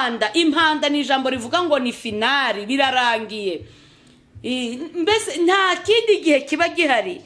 Impanda, impanda ni ijambo rivuga ngo ni final, birarangiye. Mbese nta kindi gihe kiba gihari,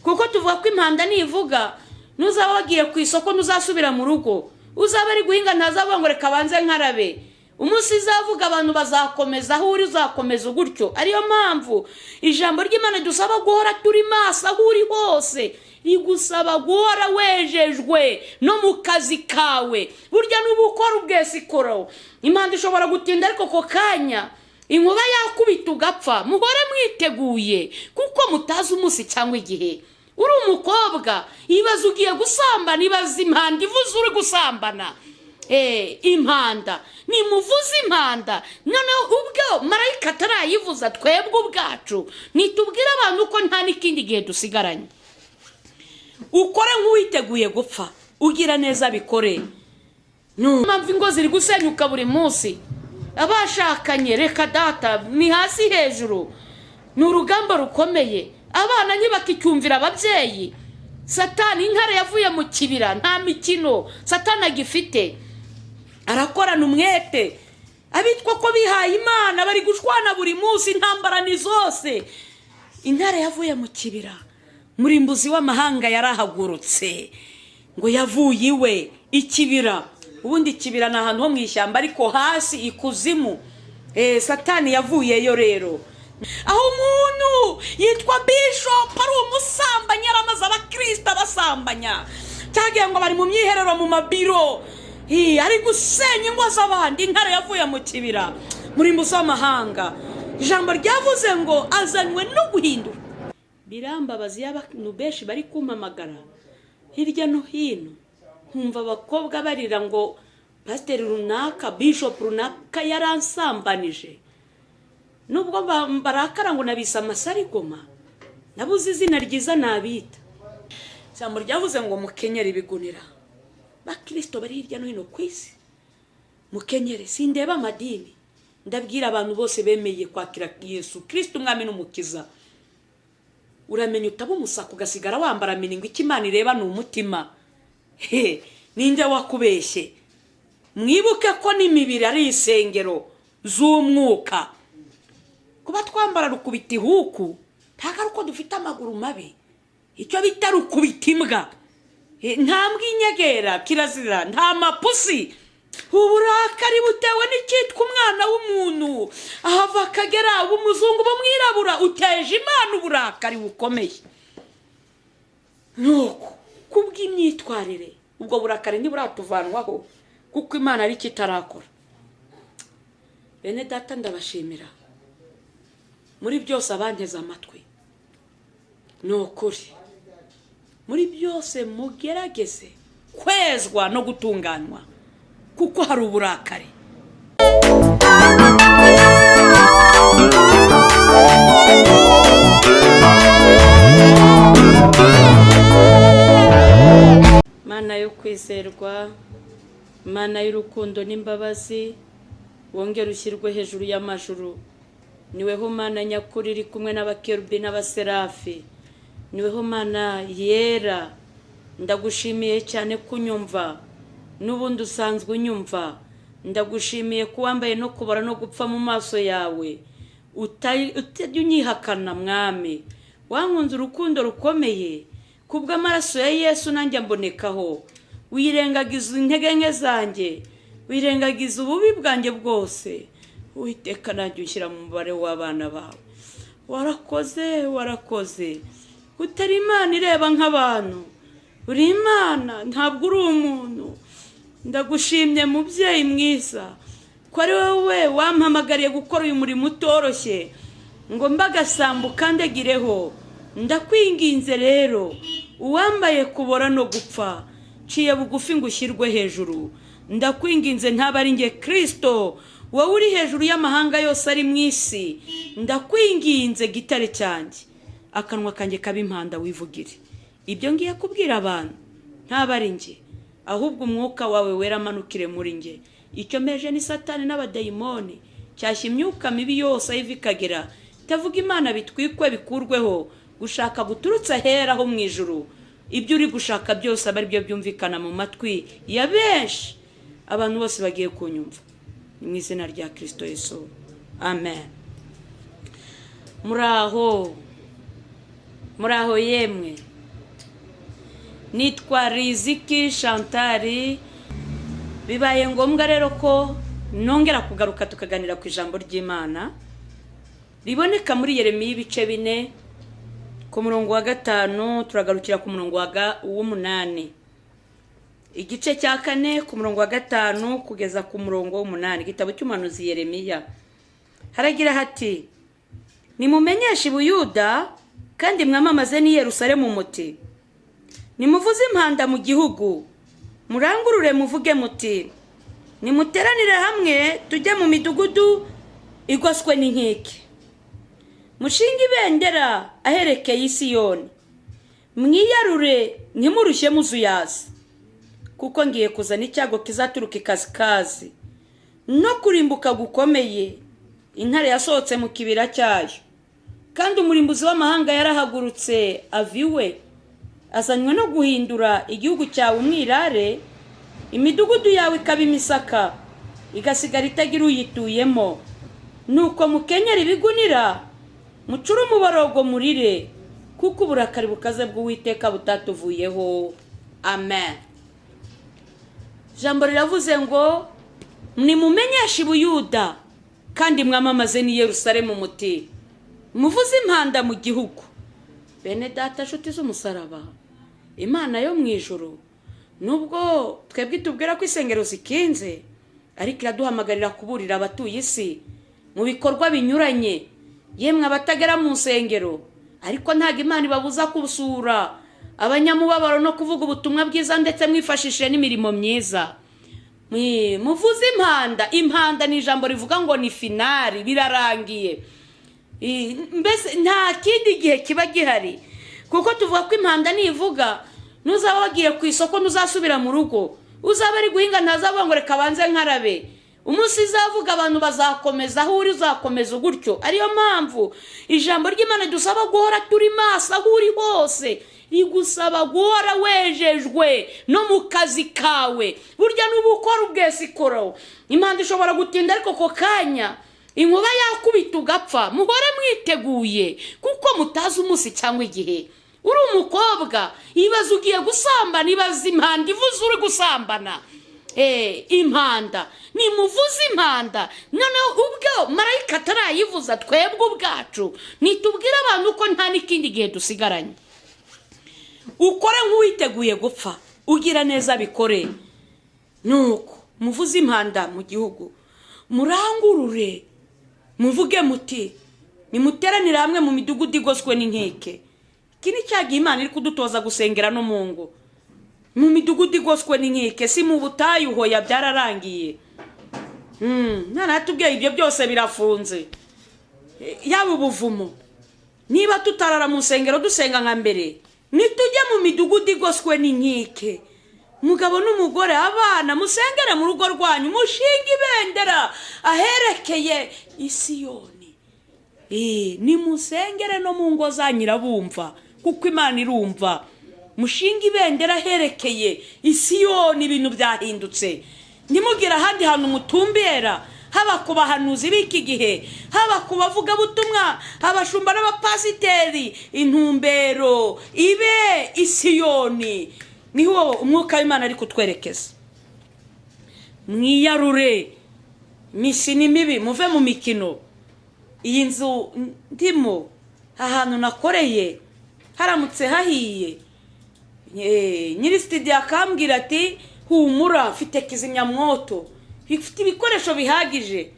kuko tuvuga ko impanda nivuga, nuzaba wagiye ku isoko ntuzasubira mu rugo, uzaba ari guhinga ntazavuga ngo reka banze nkarabe. Umunsi izavuga, abantu bazakomeza, aho uri uzakomeza gutyo. Ariyo mpamvu ijambo ry'Imana dusaba guhora turi maso. Aho uri hose rigusaba guhora wejejwe, no mu kazi kawe. Burya n'uba ukora ubwesikoro, impanda ishobora gutinda, ariko ako kanya inkuba yakubita ugapfa. Muhore mwiteguye, kuko mutazi umunsi cyangwa igihe. Uri umukobwa, ibaze ugiye gusambana, ibaze impanda ivuze uri gusambana. Impanda nimuvuze impanda, noneho ubwo marayika atarayivuza, twebwe ubwacu nitubwire abantu ko nta n'ikindi gihe dusigaranye. Ukore nk'uwiteguye gupfa, ugira neza bikore. Mpamvu ingo ziri gusenyuka buri munsi, abashakanye reka data, ni hasi hejuru, ni urugamba rukomeye. Abana ntibakicyumvira ababyeyi. Satani, intare yavuye mu kibira, nta mikino Satani agifite, arakorana umwete. Abitwa ko bihaye Imana bari gushwana buri munsi, intambara ni zose. Intare yavuye mu kibira, murimbuzi w'amahanga, yarahagurutse ngo yavuye iwe ikibira. Ubundi ikibira ni ahantu ho mu ishyamba, ariko hasi ikuzimu. Satani yavuyeyo rero, aho umuntu yitwa bishop ari umusambanyi, yaramaze abakirisita abasambanya, cyagiye ngo bari mu myiherero, mu mabiro, ari gusenya ingo z'abandi. Intare yavuye mu kibira, murimbuzi w'amahanga, ijambo ryavuze ngo azanywe no guhindura. Birambabaza iyo abantu benshi bari kumpamagara hirya no hino, nkumva abakobwa barira ngo pasiteri runaka, bishop runaka yaransambanije. Nubwo barakara ngo nabise amasarigoma, nabuze izina ryiza nabita. Ijambo ryavuze ngo mukenyere ibigunira. Bakirisito bari hirya no hino ku isi, mukenyere. Sindeba amadini, ndabwira abantu bose bemeye kwakira Yesu Kirisito umwami n'umukiza. Uramenya utaba umusaka ugasigara wambara miningo. Icyo Imana ireba ni umutima. He, ninde wakubeshye? Mwibuke ko n'imibiri ari insengero z'umwuka. Kuba twambara rukubita ihuku ntabwo ari uko dufite amaguru mabi, icyo bita rukubita imbwa. Nta mbwa inyegera, kirazira, nta mapusi. Uburakari butewe n'icyitwa umwana w'umuntu, ahava akagera, uba umuzungu, uba umwirabura, uteje Imana uburakari bukomeye. Nuko kubw'imyitwarire, ubwo burakari ntiburatuvanwaho, kuko Imana ari cyo itarakora. Bene data, ndabashimira muri byose abanteze amatwi. Ni ukuri, muri byose mugerageze kwezwa no gutunganywa, kuko hari uburakari. Mana yo kwizerwa, Mana y'urukundo n'imbabazi, wongere ushyirwe hejuru y'amajuru. Niweho Mana nyakuri iri kumwe n'abakerubi n'abaserafi, niweho Mana yera. Ndagushimiye cyane kunyumva, n'ubundi usanzwe unyumva. Ndagushimiye ko wambaye no kubara no gupfa mu maso yawe, utajya unyihakana. Mwami, wankunze urukundo rukomeye kubw'amaraso ya Yesu, nanjye mbonekaho. Wirengagiza intege nke zanjye, wirengagiza ububi bwanjye bwose. Uwiteka, nanjye ushyira mu mubare w'abana bawe. Warakoze, warakoze. Utari Imana ireba nk'abantu, uri Imana, ntabwo uri umuntu. Ndagushimye, mubyeyi mwiza, ko ari wowe wampamagariye gukora uyu murimo utoroshye, ngo mbagasambu kandagireho. Ndakwinginze rero, uwambaye kubora no gupfa, nciye bugufi ngo ushyirwe hejuru. Ndakwinginze, ntaba ari njye, Kirisito, wowe uri hejuru y'amahanga yose ari mu isi. Ndakwinginze, gitare cyanjye, akanwa kanjye kaba impanda, wivugire ibyo ngiye kubwira abantu. Ntaba ari njye, ahubwo umwuka wawe wera amanukire muri njye. Icyo mpeje ni Satani n'abadayimoni, cyashya imyuka mibi yose aho iva ikagera itavuga Imana, bitwikwe, bikurweho. Gushaka guturutse ahera ho mu ijuru, ibyo uri gushaka byose aba ari byo byumvikana mu matwi ya benshi, abantu bose bagiye kunyumva. Ni mu izina rya Kirisito Yesu, amen. Muraho, muraho yemwe. Nitwa Riziki Chantari. Bibaye ngombwa rero ko nongera kugaruka tukaganira ku ijambo ry'Imana riboneka muri Yeremiya ibice 4, ku murongo wa 5 turagarukira ku murongo w'8. Igice cya 4, ku murongo wa 5 kugeza ku murongo w'8, igitabo cy'umuhanuzi Yeremiya. Haragira hati: "Nimumenyeshe i Buyuda kandi mwamamaze n'i Yerusalemu muti: nimuvuze impanda mu gihugu, murangurure muvuge muti: nimuteranire hamwe tujye mu midugudu igoswe n'inkike, mushinge ibendera aherekeye Isiyoni, mwiyarure, ntimurushye muzuyaza, kuko ngiye kuzana icyago kizaturuka ikasikazi no kurimbuka gukomeye. Intare yasohotse mu kibira cyayo, kandi umurimbuzi w'amahanga yarahagurutse ava iwe, azanywe no guhindura igihugu cyawe umwirare, imidugudu yawe ikaba imisaka, igasigara itagira uyituyemo. Nuko mukenyera ibigunira, mucure umuborogo, murire, kuko uburakari bukaze bw'Uwiteka butatuvuyeho." Amen. Ijambo riravuze ngo: "Nimumenyeshe i Buyuda kandi mwamamaze n'i Yerusalemu muti: muvuze impanda mu gihugu." Bene data, nshuti z'umusaraba, Imana yo mu ijoro, nubwo twebwe tubwira ko insengero zikinze, ariko iraduhamagarira kuburira abatuye isi mu bikorwa binyuranye. Yemwe abatagera mu nsengero, ariko ntabwo Imana ibabuza gusura abanyamubabaro no kuvuga ubutumwa bwiza, ndetse mwifashishije n'imirimo myiza. Muvuze impanda. Impanda ni ijambo rivuga ngo ni finale, birarangiye. Mbese nta kindi gihe kiba gihari, kuko tuvuga ko impanda nivuga, ntuzaba wagiye ku isoko, ntuzasubira mu rugo. Uzaba ari guhinga ntazavuga ngo reka banze nkarabe. Umunsi izavuga, abantu bazakomeza, aho uri uzakomeza gutyo. Ariyo mpamvu ijambo ry'Imana dusaba guhora turi maso. Aho uri hose rigusaba guhora wejejwe, no mu kazi kawe. Burya n'uba ukora ubwesikoro, impanda ishobora gutinda, ariko ako kanya inkuba yakubita ugapfa. Muhore mwiteguye, kuko mutazi umunsi cyangwa igihe. Uri umukobwa, ibaze ugiye gusambana, ibaze impanda ivuze uri gusambana. Impanda, nimuvuze impanda. Noneho ubwo marayika atarayivuza, twebwe ubwacu nitubwire abantu ko nta n'ikindi gihe dusigaranye. Ukore nk'uwiteguye gupfa, ugira neza bikore. Nuko muvuze impanda mu gihugu, murangurure muvuge muti: nimuteranire hamwe mu midugudu igoswe n'inkike. Iki ni cya gihe Imana iri kudutoza gusengera no mu ngo, mu midugudu igoswe n'inkike, si mu butayu. Hoya, byararangiye. Mwana yatubwiye ibyo byose birafunze, yaba ubuvumo. Niba tutarara mu nsengero dusenga nka mbere, nitujye mu midugudu igoswe n'inkike. Umugabo n'umugore, abana, musengere mu rugo rwanyu, mushinge ibendera aherekeye Isiyoni. Nimusengere no mu ngo zanyu, irabumva, kuko Imana irumva. Mushinge ibendera aherekeye Isiyoni. Ibintu byahindutse. Ntimugire ahandi hantu mutumbera, haba ku bahanuzi b'iki gihe, haba ku bavugabutumwa, abashumba n'abapasiteri. Intumbero ibe Isiyoni, niho umwuka w'Imana ari kutwerekeza. Mwiyarure, iminsi ni mibi, muve mu mikino. Iyi nzu ndimo, ahantu nakoreye, haramutse hahiye, nyiri sitidiyo akambwira ati: "Humura, mfite kizimyamwoto, ifite ibikoresho bihagije,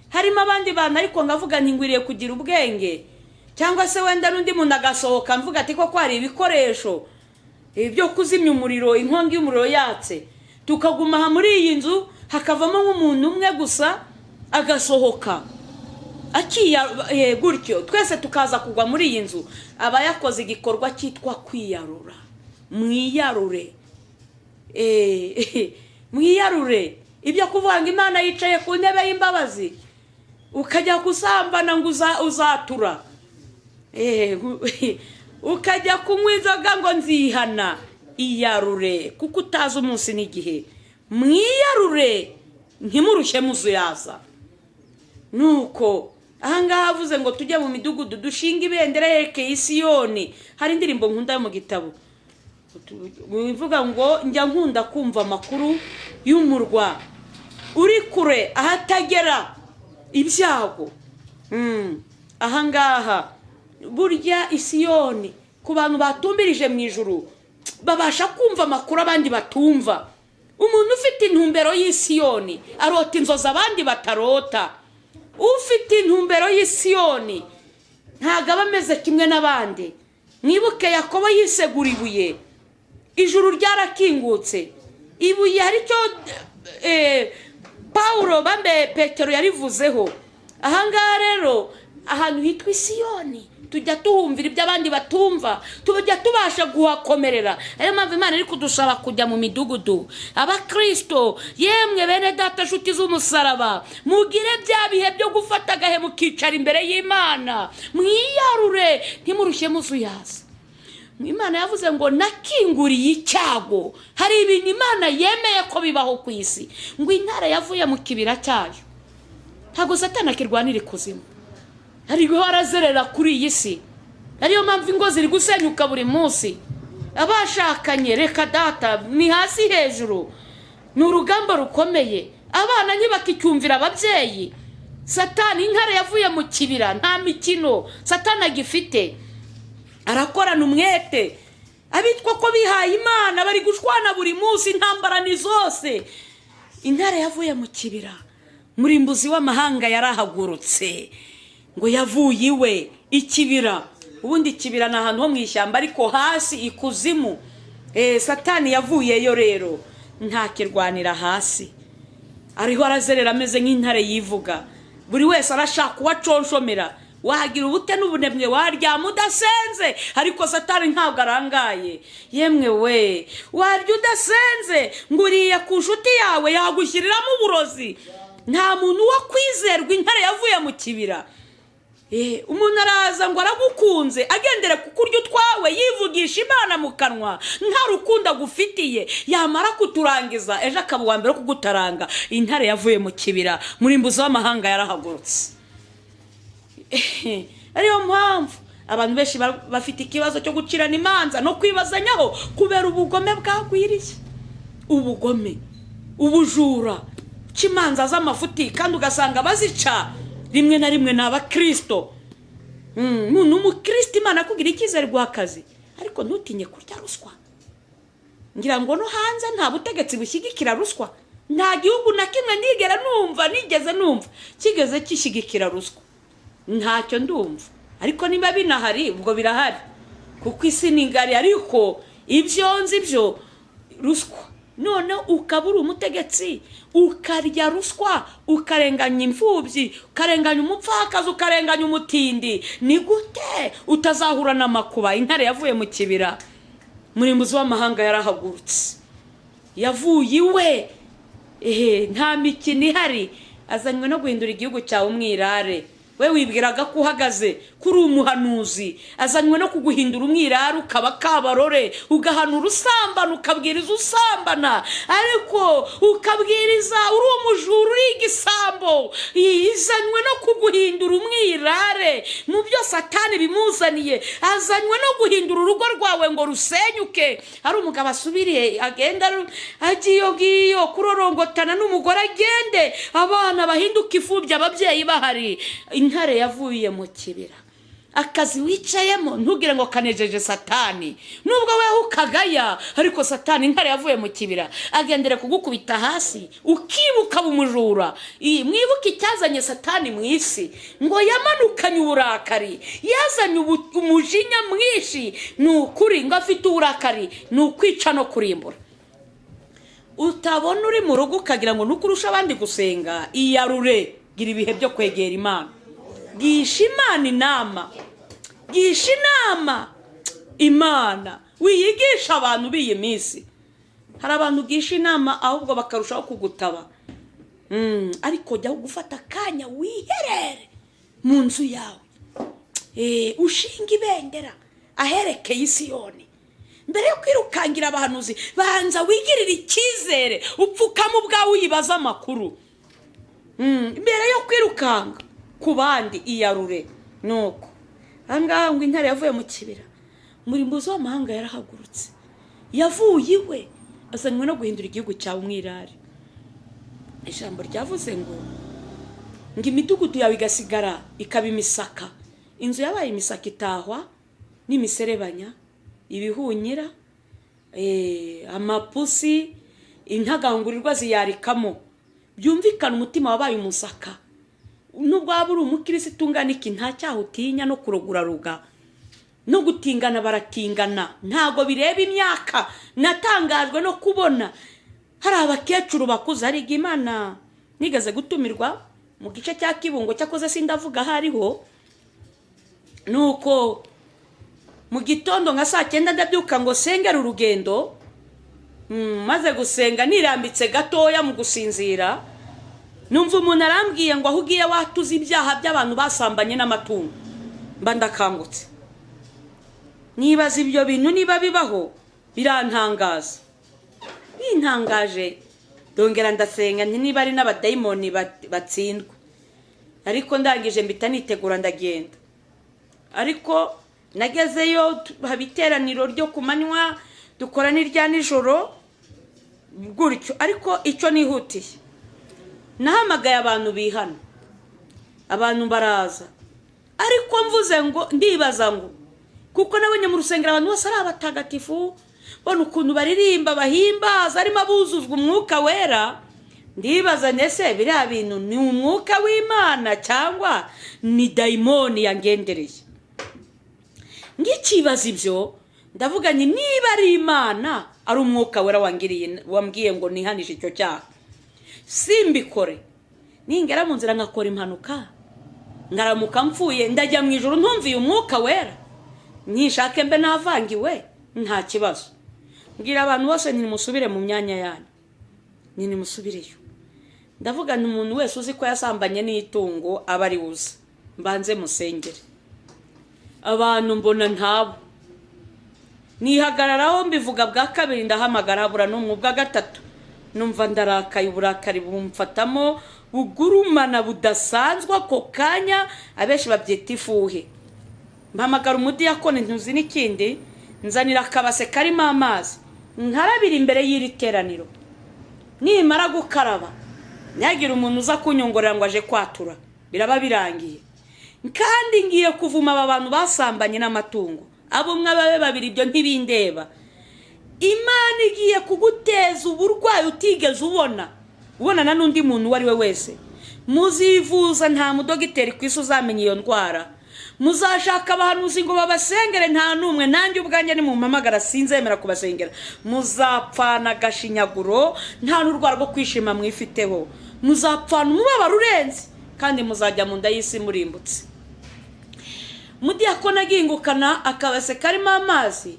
harimo abandi bantu," ariko ngavuga nti ngwiriye kugira ubwenge, cyangwa se wenda n'undi muntu agasohoka, mvuga ati: "Koko hari ibikoresho byo kuzimya umuriro inkongi y'umuriro yatse." Tukaguma aha muri iyi nzu, hakavamo nk'umuntu umwe gusa agasohoka akiya gutyo, twese tukaza kugwa muri iyi nzu, aba yakoze igikorwa cyitwa kwiyarura. Mwiyarure, mwiyarure. Ibyo kuvuga ngo Imana yicaye ku ntebe y'imbabazi, ukajya gusambana ngo uzatura, ukajya kunywa inzoga ngo nzihana, iyarure, kuko utazi umunsi n'igihe. Mwiyarure. Ntimurushye muzuyaza. Nuko ahangaha avuze ngo tujye mu midugudu dushinga ibendera yerekeye Isiyoni. Hari indirimbo nkunda yo mu gitabo ivuga ngo njya nkunda kumva amakuru y'umurwa uri kure ahatagera ibyago. Ahangaha burya Isiyoni, ku bantu batumbirije mu ijuru, babasha kumva amakuru abandi batumva. Umuntu ufite intumbero y'Isiyoni arota inzozi abandi batarota. Ufite intumbero y'Isiyoni ntabwo aba ameze kimwe n'abandi. Mwibuke Yakobo yisegura ibuye, ijuru ryarakingutse. Ibuye hari icyo Pawulo bambe Petero yarivuzeho. Ahangaha rero, ahantu hitwa Isiyoni tujya tuhumvira ibyo abandi batumva, tujya tubasha guhakomerera. Ariyo mpamvu Imana iri kudusaba kujya mu midugudu. Abakirisito yemwe, bene data, nshuti z'umusaraba, mugire bya bihe byo gufata agahe mukicara imbere y'Imana, mwiyarure, ntimurushye muzuyaza. Imana yavuze ngo nakinguriye icyago. Hari ibintu Imana yemeye ko bibaho ku isi. Ngo intare yavuye mu kibira cyayo. Ntabwo Satani akirwanira ikuzimu, ariho arazerera kuri iyi si. Ariyo mpamvu ingo ziri gusenyuka buri munsi. Abashakanye, reka data, ni hasi hejuru, ni urugamba rukomeye. Abana ntibakicyumvira ababyeyi. Satani, intare yavuye mu kibira, nta mikino Satani agifite, arakorana umwete. Abitwa ko bihaye Imana bari gushwana buri munsi, intambara ni zose. Intare yavuye mu kibira, murimbuzi w'amahanga yarahagurutse. Ngo yavuye iwe ikibira. Ubundi ikibira ni ahantu ho mu ishyamba, ariko hasi ikuzimu. Satani yavuyeyo rero, ntakirwanira hasi, ariho arazerera ameze nk'intare yivuga. Buri wese arashaka uwaconshomera. Wagira ubute n'ubunebwe, waryama udasenze, ariko Satani ntabwo arangaye. Yemwe we, warya udasenze, ngo uriye ku nshuti yawe, yagushyiriramo uburozi. Nta muntu wo kwizerwa. Intare yavuye mu kibira. Umuntu araza ngo aragukunze, agendere ku kurya utwawe, yivugisha Imana mu kanwa, nta rukundo agufitiye. Yamara kuturangiza, ejo akaba uwa mbere wo kugutaranga. Intare yavuye mu kibira, murimbuzi w'amahanga yarahagurutse. Ariyo mpamvu abantu benshi bafite ikibazo cyo gucirana imanza no kwibazanyaho, kubera ubugome bwagwiriye, ubugome, ubujura, uca imanza z'amafuti, kandi ugasanga bazica rimwe na rimwe ni abakirisito. Ni umukristo, Imana akugira icyizere guha akazi, ariko ntutinye kurya ruswa. Ngira ngo no hanze nta butegetsi bushyigikira ruswa. Nta gihugu na kimwe nigera numva, nigeze numva kigeze kishyigikira ruswa. Ntacyo ndumva, ariko niba binahari ubwo birahari, kuko isi ni ngari. Ariko ibyo nzi byo, ruswa, none ukaba uri umutegetsi ukarya ruswa, ukarenganya imfubyi, ukarenganya umupfakazi, ukarenganya umutindi, ni gute utazahura n'amakuba? Intare yavuye mu kibira, murimbuzi w'amahanga yarahagurutse, yavuye iwe. Ehe, nta mikino ihari. Azanywe no guhindura igihugu cyawe umwirare. We wibwiraga ko uhagaze kuri umuhanuzi, azanywe no kuguhindura umwirare, ukaba kabarore, ugahanura usambana, ukabwiriza usambana, ariko ukabwiriza uri umujura, uri igisambo. Izanywe no kuguhindura umwirare mu byo Satani bimuzaniye. Azanywe no guhindura urugo rwawe ngo rusenyuke. Ari umugabo asubiriye, agenda agiye iyo ngiyo kurorongotana n'umugore, agende abana bahinduka imfubyi ababyeyi bahari. Intare yavuye mu kibira. Akazi wicayemo, ntugire ngo kanejeje Satani, nubwo wewe ukagaya, ariko Satani, intare yavuye mu kibira, agendera kugukubita hasi ukibuka umujura. Mwibuke icyazanye Satani mu isi, ngo yamanukanye uburakari, yazanye umujinya mwinshi. Ni ukuri, ngo afite uburakari, ni ukwica no kurimbura. Utabona uri mu rugo ukagira ngo nuko urusha abandi gusenga. Iyarure, gira ibihe byo kwegera Imana, gisha Imana inama, gisha inama Imana. Wiyigisha abantu b'iyi minsi. Hari abantu ugisha inama ahubwo bakarushaho kugutaba. Ariko jya gufata akanya wiherere mu nzu yawe, ushinga ibendera aherekeye Isiyoni. Mbere yo kwirukangira abahanuzi, banza wigirire icyizere, upfukama ubwawe uyibaze amakuru. Mbere yo kwirukanka ku bandi, iyarure. Nuko ahangaha ngo intare yavuye mu kibira, umurimbuzi w'amahanga yarahagurutse, yavuye iwe azanywe no guhindura igihugu cyawe umwirare. Ijambo ryavuze ngo imidugudu yawe igasigara ikaba imisaka. Inzu yabaye imisaka itahwa n'imiserebanya, ibihunyira, amapusi, intagangurirwa ziyarikamo. Byumvikana, umutima wabaye umusaka. Nubwo waba uri umukirisitu ungana iki, nta cyaha utinya, no kuroguraruga no gutingana baratingana, ntabwo bireba imyaka. Natangajwe no kubona hari abakecuru bakuze. Hari igihe Imana nigeze gutumirwa mu gice cya Kibungo, cyakoze sindavuga aho ariho. Nuko mu gitondo nka saa 9 ndabyuka ngo sengere urugendo. Maze gusenga, nirambitse gatoya mu gusinzira, numva umuntu arambwiye ngo: "Aho ugiye watuza ibyaha by'abantu basambanye n'amatungo." Mba ndakangutse, nibaza ibyo bintu niba bibaho, birantangaza. Bintangaje, ndongera ndasenga nti niba ari n'abadayimoni batsindwa. Ariko ndangije mpita nitegura ndagenda. Ariko nagezeyo haba iteraniro ryo ku manywa, dukora n'irya nijoro gutyo. Ariko icyo nihutiye, nahamagaye abantu bihana, abantu baraza. Ariko mvuze ngo ndibaza ngo kuko nabonye mu rusengero abantu bose ari abatagatifu, mbona ukuntu baririmba, bahimbaza, harimo abuzuzwa Umwuka Wera, ndibaza ndetse biriya bintu ni umwuka w'Imana cyangwa ni dayimoni yangendereye? Ngikibaza ibyo, ndavuga ni niba ari Imana, ari Umwuka Wera wangiriye, wambwiye ngo nihanishe icyo cyaha, simbikore, ningera mu nzira nkakora impanuka, ngaramuka mpfuye, ndajya mu ijoro ntumviye Umwuka Wera? Nishake mbe navangiwe, nta kibazo. Mbwira abantu bose ntimusubire mu myanya yanyu, nimusubireyo. Ndavuga ni umuntu wese uzi ko yasambanye n'itungo aba ari buze mbanze musengere. Abantu mbona ntabo, nihagararaho, mbivuga bwa kabiri, ndahamagara, habura n'umwe. Ubwa gatatu numva ndarakaye, uburakari bumfatamo bugurumana budasanzwe ako kanya, abenshi babyita ifuhe. Mpamagara umudiyakoni, ntuzi n'ikindi, nzanira akabase karimo amazi, nkarabira imbere y'iri teraniro. Nimara gukaraba, ntihagire umuntu uza kunyongorera ngo aje kwatura, biraba birangiye. Kandi ngiye kuvuma aba bantu basambanye n'amatungo, abo umwe babe babiri, ibyo ntibindeba. Imana igiye kuguteza uburwayi utigeze ubona ubonana n'undi muntu uwo ari we wese. Muzivuza, nta mudogiteri ku isi uzamenya iyo ndwara. Muzashaka abahanuzi ngo babasengere, nta n'umwe. Nanjye ubwanjye nimumpamagara sinzemera kubasengera. Muzapfana agashinyaguro, nta n'urwara rwo kwishima mwifiteho. Muzapfana umubabaro urenze, kandi muzajya mu nda y'isi murimbutse. Mudiyakoni agingukana akabase karimo amazi,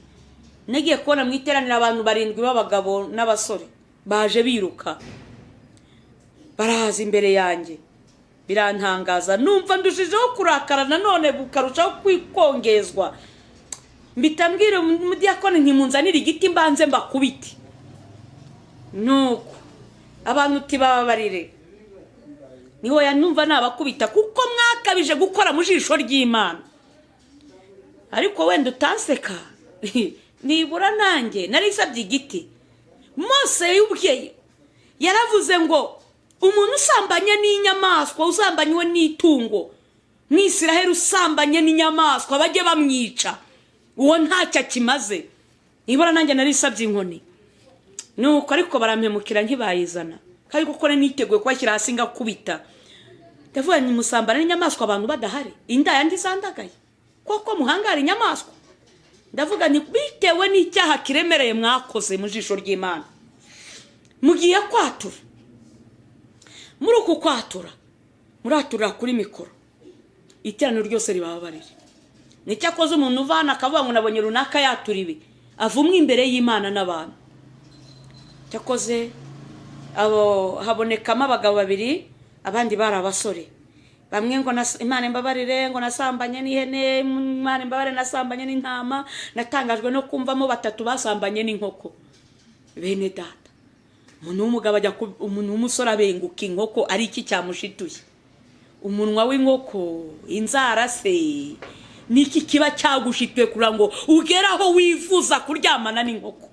nagiye kubona mu iteraniro abantu barindwi b'abagabo n'abasore baje biruka, baraza imbere yanjye. Birantangaza, numva ndushijeho kurakara nanone, bukarushaho kwikongezwa. Mpita mbwira umudiyakoni ntimunzanire igiti mbanze mbakubite. Nuko abantu uti bababarire, niho numva nabakubita kuko mwakabije gukora mu jisho ry'Imana. Ariko wenda utanseka, nibura nanjye narisabye igiti. Mose yubwe yaravuze ngo umuntu usambanye n'inyamaswa, usambanywe n'itungo mwisiraheli, usambanye n'inyamaswa, bajye bamwica, uwo ntacyo akimaze. Nibura nanjye narisabye inkoni. Nuko ariko barampemukira, ntibayizana. Kandi kuko niteguye kubashyira hasi ngakubita. Ndavuga ni musambana n'inyamaswa abantu badahari, indaya ntizandagaye koko muhangara inyamaswa? Ndavuga ni bitewe n'icyaha kiremereye mwakoze mu jisho ry'Imana, mugiye kwatura. Muri uku kwatura, muraturira kuri mikoro, iteraniro ryose ribababarire. Nicyo akoze umuntu uvana akavuga ngo nabonye runaka yatura ibi, avumwe imbere y'Imana n'abantu. Cyakoze abo habonekamo abagabo babiri, abandi bari abasore. Bamwe ngo: "Imana imbabarire," ngo "nasambanye n'ihene." "Imana imbabarire, nasambanye n'intama." Natangajwe no kumvamo batatu basambanye n'inkoko. Bene data. Umuntu w'umugabo ajya umuntu w'umusore abenguka inkoko, ari iki cyamushituye? Umunwa w'inkoko, inzara se, niki kiba cyagushituye kugira ngo ugere aho wifuza kuryamana n'inkoko?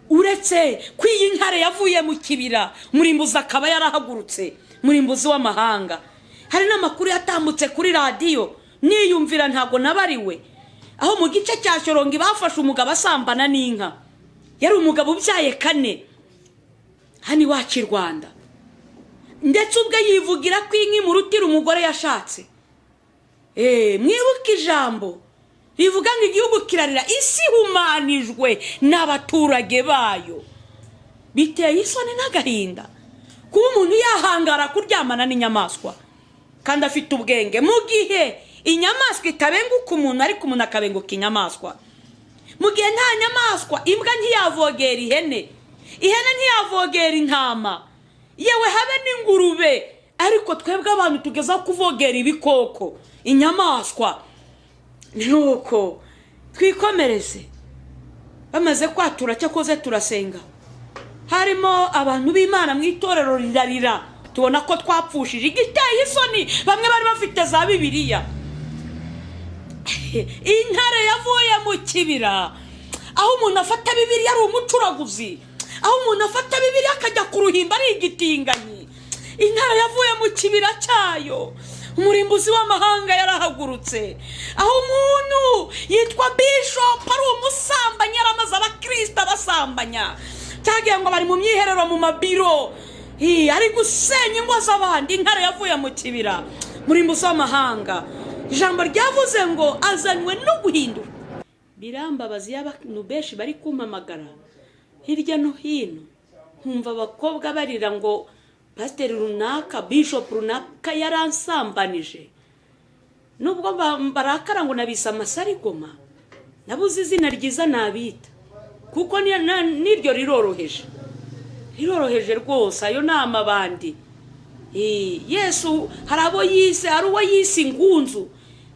Uretse ko iyi ntare yavuye mu kibira, murimbuzi akaba yarahagurutse, murimbuzi w'amahanga. Hari n'amakuru yatambutse kuri radiyo niyumvira, ntabwo nabariwe, aho mu gice cya Shyorongi bafashe umugabo asambana n'inka. Yari umugabo ubyaye kane hano iwacu i Rwanda, ndetse ubwe yivugira ko inka imurutira umugore yashatse. Mwibuke ijambo rivuga ngo igihugu kirarira, isi ihumanijwe n'abaturage bayo. Biteye isoni n'agahinda kuba umuntu yahangara kuryamana n'inyamaswa kandi afite ubwenge, mu gihe inyamaswa itabenguka umuntu ariko umuntu akabenguka inyamaswa, mu gihe nta nyamaswa, imbwa ntiyavogera ihene, ihene ntiyavogera intama, yewe habe n'ingurube, ariko twebwe abantu tugezaho kuvogera ibikoko, inyamaswa. Nuko twikomereze. Bamaze kwatura, cyakoze turasenga, harimo abantu b'Imana mu itorero rirarira, tubona ko twapfushije. Igiteye isoni, bamwe bari bafite za Bibiliya. Intare yavuye mu kibira, aho umuntu afata Bibiliya ari umucuraguzi, aho umuntu afata Bibiliya akajya ku ruhimbi ari igitinganyi. Intare yavuye mu kibira cyayo, umurimbuzi w'amahanga yarahagurutse, aho umuntu yitwa bishop ari umusambanyi, yaramaze abakirisita abasambanya, cyagiye ngo bari mu myiherero, mu mabiro, ari gusenya ingo z'abandi. Intare yavuye mu kibira, murimbuzi w'amahanga, ijambo ryavuze ngo azanywe no guhindura. Birambabaza iyo abantu benshi bari kumpamagara hirya no hino, nkumva abakobwa barira ngo pasiteri runaka, bishop runaka yaransambanije. Nubwo barakara ngo nabise amasarigoma, nabuze izina ryiza nabita, kuko n'iryo riroroheje, riroroheje rwose. Ayo ni amabandi. Yesu hari abo yise, hari uwo yise ingunzu.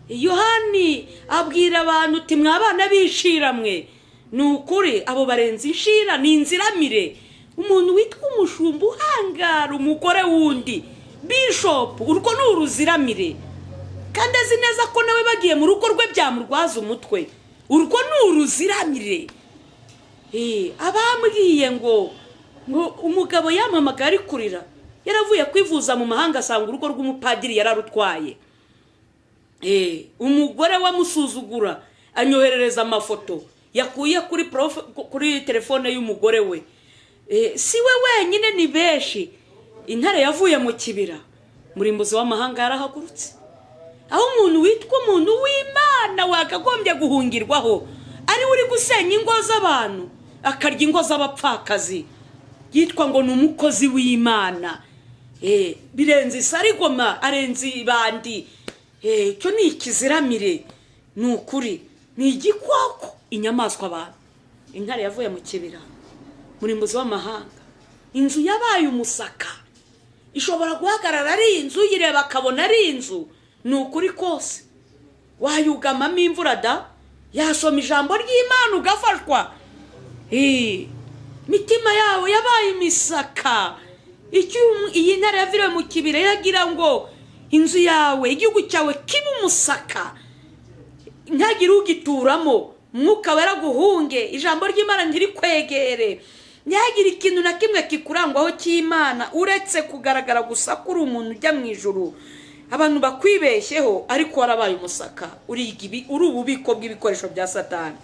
Yohani abwira abantu uti: "Mwabana b'inshira mwe." Ni ukuri abo barenze inshira, ni inziramire. Umuntu witwa umushumba uhangara umugore wundi, bishopu, urwo ni uruziramire, kandi azi neza ko nawe bagiye mu rugo rwe byamurwaza umutwe. Urwo ni uruziramire. Abambwiye ngo umugabo yampamagaye ari kurira, yaravuye kwivuza mu mahanga, asanga urugo rw'umupadiri yararutwaye. Umugore wamusuzugura, anyoherereza amafoto yakuye kuri telefone y'umugore we. Si we wenyine, ni benshi. Intare yavuye mu kibira, murimbuzi w'amahanga yarahagurutse, aho umuntu witwa umuntu w'Imana wakagombye guhungirwaho ari we uri gusenya ingo z'abantu, akarya ingo z'abapfakazi, yitwa ngo ni umukozi w'Imana. Birenze isarigoma, arenze ibandi. Icyo ni ikiziramire, ni ukuri, ni igikoko, inyamaswa, abantu. Intare yavuye mu kibira, murimbuzi w'amahanga. Inzu yabaye umusaka, ishobora guhagarara ari inzu, uyireba akabona ari inzu. Ni ukuri kose, wayugamamo imvura da, yasoma ijambo ry'Imana ugafashwa. Imitima yabo yabaye imisaka. Icyo iyi ntare yaviriwe mu kibira yagira ngo inzu yawe, igihugu cyawe kibe umusaka, ntagire ugituramo, Umwuka Wera guhunge, ijambo ry'Imana ntirikwegere, ntihagire ikintu na kimwe kikurangwaho cy'Imana, uretse kugaragara gusa ko uri umuntu ujya mu ijuru, abantu bakwibeshyeho, ariko warabaye umusaka, uri ububiko bw'ibikoresho bya Satani.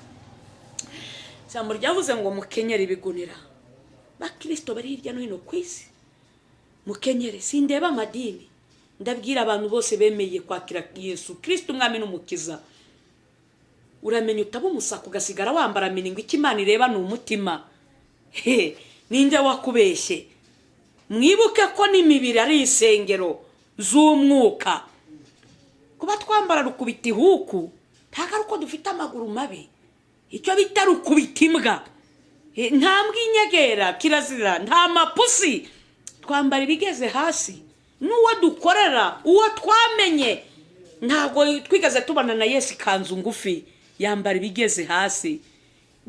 Ijambo ryavuze ngo mukenyere ibigunira. Bakirisito bari hirya no hino ku isi, mukenyere. Sindeba amadini, ndabwira abantu bose bemeye kwakira Yesu Kirisito umwami n'umukiza. Uramenya utaba umusaka, ugasigara wambara miringo. Icyo Imana ireba ni umutima. He, ninde wakubeshye? Mwibuke ko n'imibiri ari insengero z'umwuka. Kuba twambara rukubita ihuku ntabwo ari uko dufite amaguru mabi, icyo bita rukubita imbwa. Nta mbwa inyegera, kirazira, nta mapusi. Twambara ibigeze hasi. N'uwo dukorera, uwo twamenye, ntabwo twigeze tubona na Yesu ikanzu ngufi, yambara ibigeze hasi.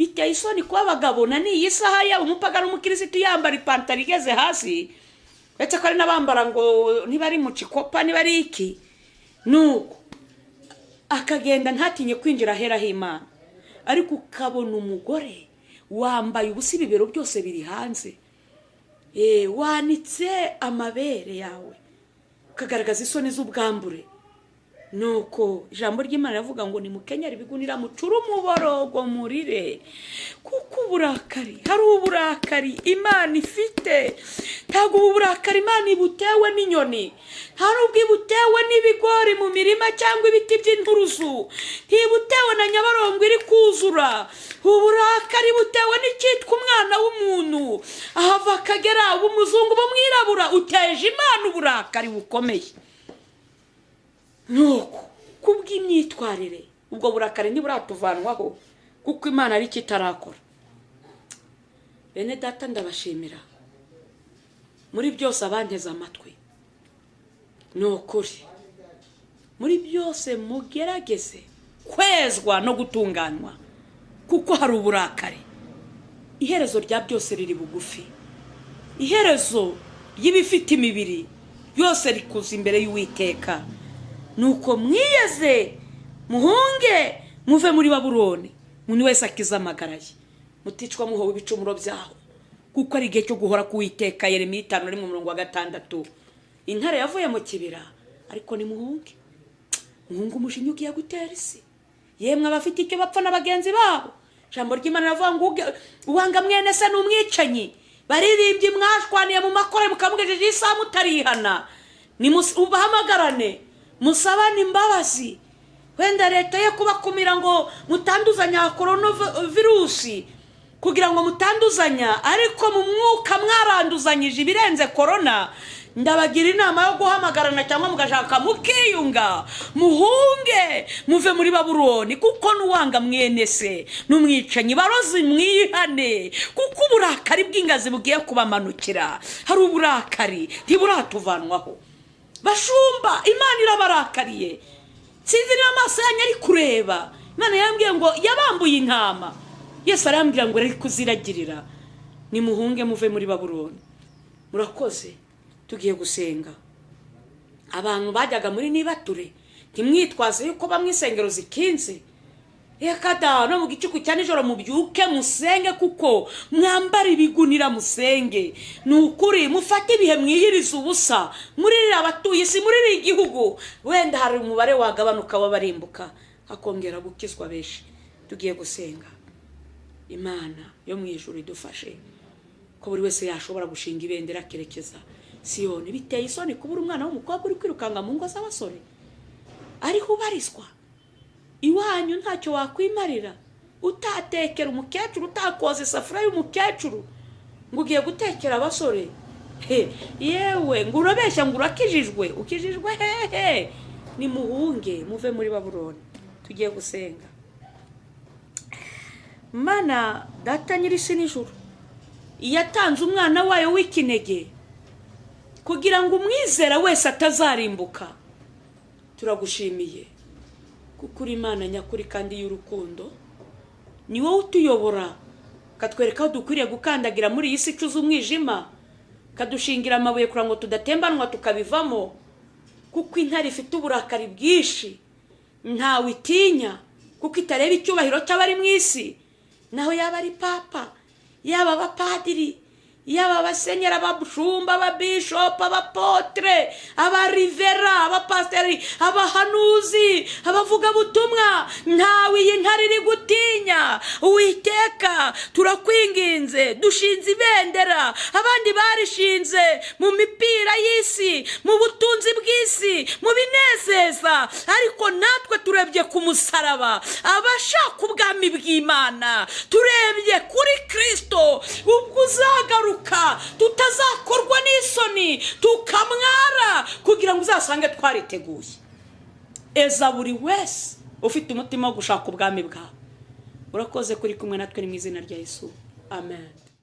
Biteye isoni kuba abagabo na n'iyi saha, yaba umupagani, umukirisitu, yambara ipantaro igeze hasi, uretse ko hari n'abambara ngo niba ari mu cikopa, niba ari iki, nuko akagenda ntatinye kwinjira ahera h'Imana. Ariko ukabona umugore wambaye ubusa, ibibero byose biri hanze, wanitse amabere yawe, ukagaragaza isoni z'ubwambure. Nuko ijambo ry'Imana riravuga ngo nimukenyere ibigunira, mucure umuborogo, murire, kuko uburakari, hari uburakari Imana ifite. Ntabwo ubu burakari Imana ibutewe n'inyoni, nta n'ubwo ibutewe n'ibigori mu mirima cyangwa ibiti by'inturusu, ntibutewe na Nyabarongo iri kuzura. Uburakari butewe n'icyitwa umwana w'umuntu, ahava akagera, umuzungu, b'umwirabura, uteje Imana uburakari bukomeye. Nuko kubw'imyitwarire, ubwo burakari ntiburatuvanwaho, kuko Imana ari cyo itarakora. Bene Data, ndabashimira muri byose abanteze amatwi. Ni ukuri, muri byose mugerageze kwezwa no gutunganywa, kuko hari uburakari. Iherezo rya byose riri bugufi. Iherezo ry'ibifite imibiri byose rikuza imbere y'Uwiteka. Nuko mwiyeze, muhunge, muve muri Baburoni, umuntu wese akize amagara ye, muticwa muhowe ibicumuro byaho, kuko ari igihe cyo guhora k'Uwiteka. Yeremiya 5:1 umurongo wa 6. Intare yavuye mu kibira, ariko nimuhunge, muhunge umujinya ugiye gutera isi. Yemwe abafite icyo bapfa na bagenzi babo, ijambo ry'Imana riravuga ngo uwanga mwene se ni umwicanyi. Baririmbyi mwashwaniye mu makore, mukamugejeje isaha mutarihana, ubahamagarane, musabane imbabazi. Wenda leta ye kubakumira ngo mutanduzanya korona virusi, kugira ngo mutanduzanya, ariko mu mwuka mwaranduzanyije ibirenze korona. Ndabagira inama yo guhamagarana cyangwa mugashaka mukiyunga, muhunge, muve muri Baburoni, kuko n'uwanga mwene se n'umwicanyi. Barozi, mwihane, kuko uburakari bw'ingazi bugiye kubamanukira. Hari uburakari ntiburatuvanwaho. Bashumba, Imana irabarakariye. Sinzi niba amaso yanyu ari kureba. Imana yarambwiye ngo yabambuye intama. Yesu arambwira ngo ari kuziragirira. Nimuhunge, muve muri Baburoni. Murakoze, tugiye gusenga. Abantu bajyaga muri nibature, ntimwitwaze yuko bamwe insengero zikinze. Reka da, no mu gicuku cya nijoro mubyuke musenge, kuko mwambara ibigunira musenge. Ni ukuri, mufate ibihe mwiyirize ubusa, muririre abatuye isi, muririre igihugu. Wenda hari umubare wagabanuka w'abarimbuka, hakongera gukizwa benshi. Tugiye gusenga. Imana yo mu ijuru idufashe ko buri wese yashobora gushinga ibendera akerekeza Siyoni. Biteye isoni kubura umwana w'umukobwa uri kwirukanka mu ngo z'abasore, ariho ubarizwa. Iwanyu ntacyo wakwimarira, utatekera umukecuru, utakoza isafuriya y'umukecuru, ngo ugiye gutekera abasore. Yewe, ngo urabeshya ngo urakijijwe, ukijijwe hehe? Nimuhunge, muve muri Baburoni. Tugiye gusenga. Mana Data nyir'isi n'ijuru, yatanze umwana wayo w'ikinege kugira ngo umwizera wese atazarimbuka, turagushimiye kuko uri Imana nyakuri kandi y'urukundo. Ni wowe utuyobora, ukatwereka aho dukwiriye gukandagira muri iyi si icuze umwijima, ukadushingira amabuye kugira ngo tudatembanwa tukabivamo, kuko intare ifite uburakari bwinshi ntawe itinya, kuko itareba icyubahiro cy'abari mu isi, naho yaba ari papa, yaba abapadiri, yaba abasenyeri, abashumba, ababishopu, abapotre, abarivera, abapasiteri, abahanuzi, abavugabutumwa, ntawe iyi ntare iri gutinya. Uwiteka, turakwinginze, dushinze ibendera. Abandi barishinze mu mipira y'isi, mu butunzi bw'isi, mu binezeza, ariko natwe turebye ku musaraba. Abashaka ubwami bw'Imana, turebye kuri Kirisito, ubwo uzagaruka tutazakorwa n'isoni tukamwara, kugira ngo uzasange twariteguye. Eza buri wese ufite umutima wo gushaka ubwami bwawe. Urakoze kuri kumwe natwe. Ni mu izina rya Yesu, amen.